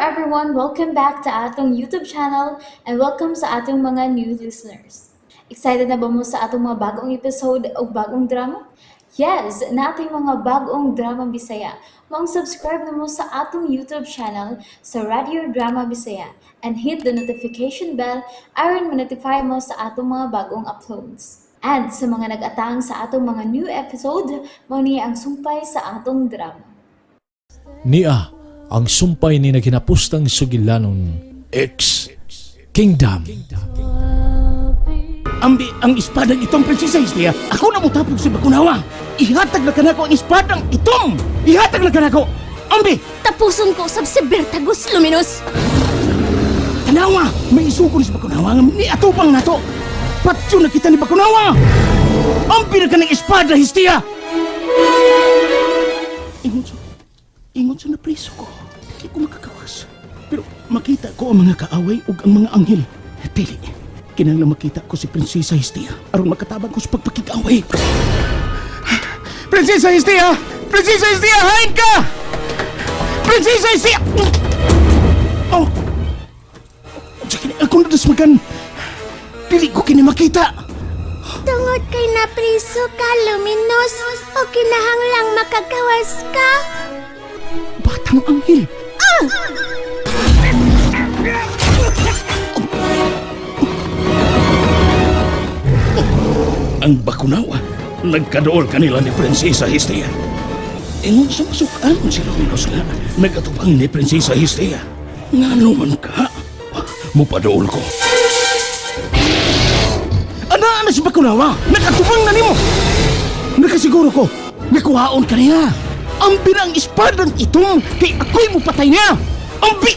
everyone! Welcome back to atong YouTube channel and welcome sa atong mga new listeners. Excited na ba mo sa atong mga bagong episode o bagong drama? Yes, nating mga bagong drama Bisaya. Maong subscribe na mo sa atong YouTube channel sa Radio Drama Bisaya and hit the notification bell aron ma-notify mo sa atong mga bagong uploads. And sa mga nag-atang sa atong mga new episode, mao ni ang sumpay sa atong drama. Nia ang sumpay ni naghinapustang sugilanon X Kingdom. Ambi ang espadang itom, Prinsesa Hestia. Ako na mutapog sa Bakunawa. Ihatag na kanako ang espadang itom. Ihatag na kanako. Ambi, Tapuson ko usab si Bertagus Luminous. Tanawa, may isuko ni sa Bakunawa nga niatupang nato. Patyo na kita ni Bakunawa. Ambi na kanang espada, Hestia. Ingon sa napriso ko. Di ko makakawas. Pero makita ko ang mga kaaway ug ang mga anghel. Dili. Kinahanglan makita ko si Prinsesa Hestia aron makatabang ko sa pagpakig-away. Prinsesa Hestia! Prinsesa Hestia, hain ka! Prinsesa Hestia! Oh! Unsa kini akong nadasmagan? Dili ko kini makita. Tungod kay napriso ka, Luminous, o kinahanglang makagawas ka. Batang anghel. Ang Bakunawa, nagkadool kanila ni Prinsesa Hestia. Ingon sa masukan si Luminos nga, nagatubang ni Prinsesa Hestia. Nga man ka, mupadool ko. Ana, ana si Bakunawa, nakatubang na nimo. Nakasiguro ko, nakuhaon ka niya. Ambi na ang espadang itom, kay ako'y mupatay niya. Ambi!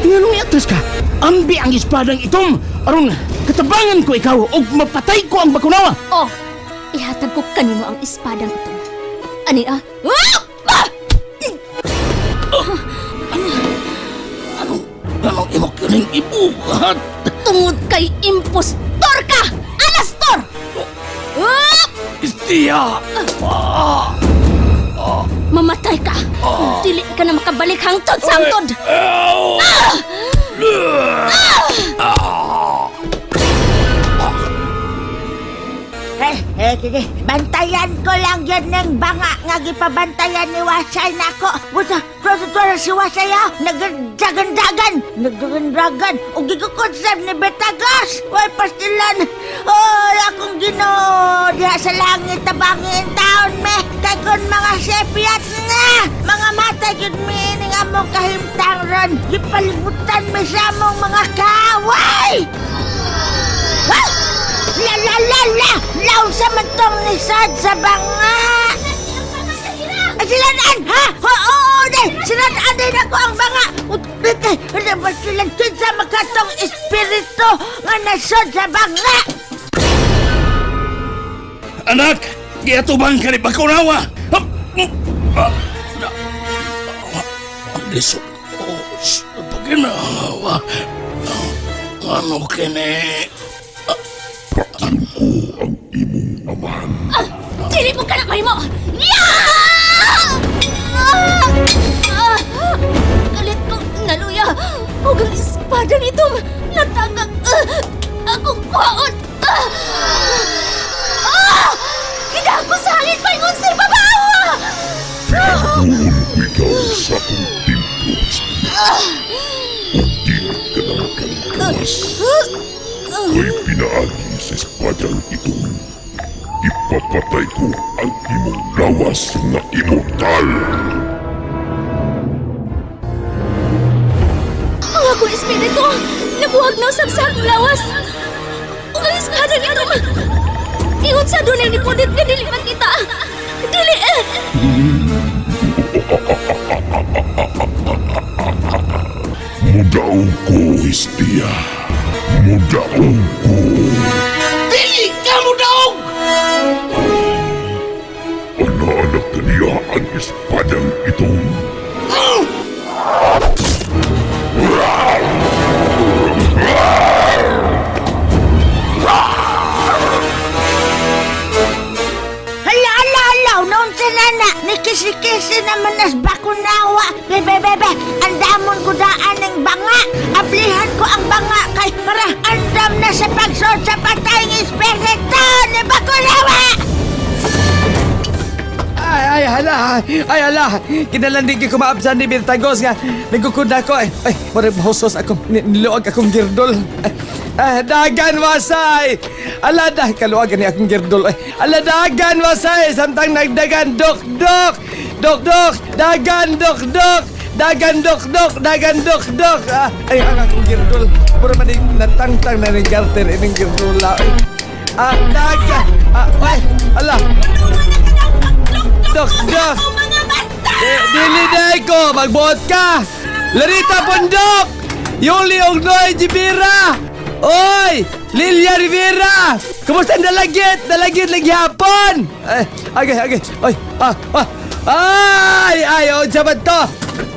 Nganong iatras ka? Ambi ang espadang itom, aron katabangan ko ikaw ug mapatay ko ang Bakunawa. Oh, ihatag ko kanimo ang espadang ito. Ani ah? Ah! Ah! Anong imo kining ibuhat? Tungod kay impostor ka! Alastor! Ah! Istia! Mamatay ka! Dili ka na makabalik hangtod sa hangtod! Eh, eh, kini, bantayan ko lang yun ng banga nga gipabantayan ni Wasay nako. Buta, tuwa tuwa si Wasay ha. Nagdagan-dagan, nagdagan-dagan. O gikukonsep ni Betagas. Way pastilan. Oh, akong Ginoo. Diha sa langit tabangin taon me. Kay kun mga sepyat nga. Mga matay yun mi ning among kahimtang ron. Gipalibutan mi sa among mga kaway. Ah! La la la la! Law sa mantong ni Sad sa banga! Ay, Silanaan! Ha? Oo, oo, day! Silanaan din ako ang banga! Utbite! Silan sa makatong espiritu nga nasod sa banga! Anak! Giatubang ka ni Bakunawa! Ang lisod ko sa paginawa. Ano kini? Patyon ko ang imong amahan. Dili mo ka na mahimo! Yeah! Ah! Ah! Galit ko naluya! Ug ang espadang itom natagak akong kuhaon! Ah! Ah! Gidako sa hangin paingon sa ibabaw! Pinahabuon ko ikaw sa akong templo, Hestia. Ug di ka na makagawas. Kay pinaagi sa espadang itong ipapatay ko ang imong lawas nga immortal. Ang akong espiritu nabuhag na usab sa akong lawas. Ug ang espadang itom ingon sa dunay ni Pudit nga dili makita. Dili eh! Mudaog ko, Hestia. Mudaog ko. Dili ka mo daog! Ana-anak kaniya ang espadang itong. Hala, hala, hala! Noon sa nana, ni kisi-kisi naman nas Bakunawa. Bebe, bebe, Ay hala, ay hala. Kinalan di ko maabsan ni Birtagos nga nagukod ako ay. Ay, murag mahusos akong niluag akong girdol. Ay, ah, dagan wasay. Ala dah kaluag ni akong girdol. Ay, ala dagan wasay samtang nagdagan dok dok. Dok dok, dagan dok dok. Dagan dok dok, dagan dok dok. Ah, ay ang akong girdol. Mura man ning natangtang na ning garter ining girdol. Ay. Ah, dagan. Ah, ay, ala. Dok, dok. Dili na ko, magbuot ka. Larita Pondok! Yuli Ognoy Jibira! Oy! Lilia Rivera! Kumusta ang dalagit? Dalagit lagi hapon! Ay, okay, okay. Oy, ah, ah. Ay, ay, oh, jabat to.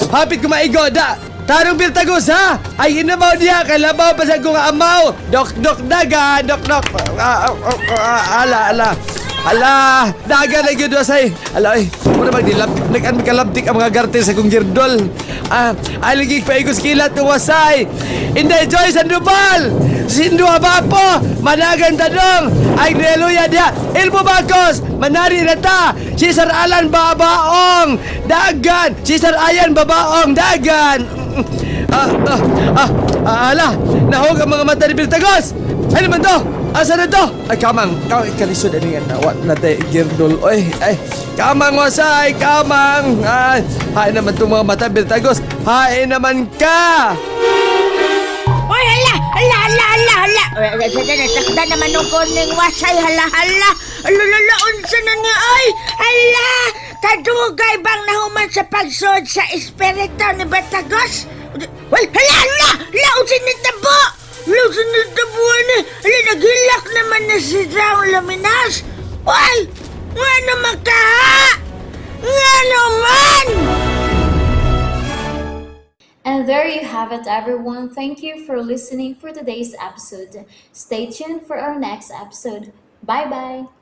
Hapit ko maigo, da. Tarong Birtagos, ha? Ay, inamaw niya, kay labaw pa sa kong amaw. Dok, dok, daga, dok, dok. Ah, ah, ah, ah, ala, ala. Ala, daga na gyud wasay. Ala ay, mura bang nilab nag kalabtik ang mga garter sa kong girdol. Ah, ay lagi paigos kilat ng wasay. Inday Joy Sandoval. Sindo Abapo, Managan Tanong, ay Neluya dia, Ilbo Bacos, Manari Nata, Cesar Alan Babaong, Dagan, Cesar Ayan Babaong, Dagan. Ah, ah, ah, ah, ala, nahog ang mga mata ni Biltagos. Ano man to? Asa na to? Ay, kamang. Kamang, kalisod ano yan. Nawat na tayo, girdol. Oy, ay, kamang wasay, kamang. Ay, hain naman itong mga mata, Biltagos. Hain naman ka! Oy, hala! Hala, hala, hala, hala! Takda naman nung kuning wasay, hala, hala! Alulala, unsa na niya, oy! Hala! Kadugay bang nahuman sa pagsod sa espiritu ni Batagos? Uy, hala, hala! Hala, unsa ni tabo! Hala, unsa ni tabo, ani? Hala, naghilak naman na si Drown Laminas! Uy! Nga naman ka, ha? Nga naman! And there you have it, everyone. Thank you for listening for today's episode. Stay tuned for our next episode. Bye bye.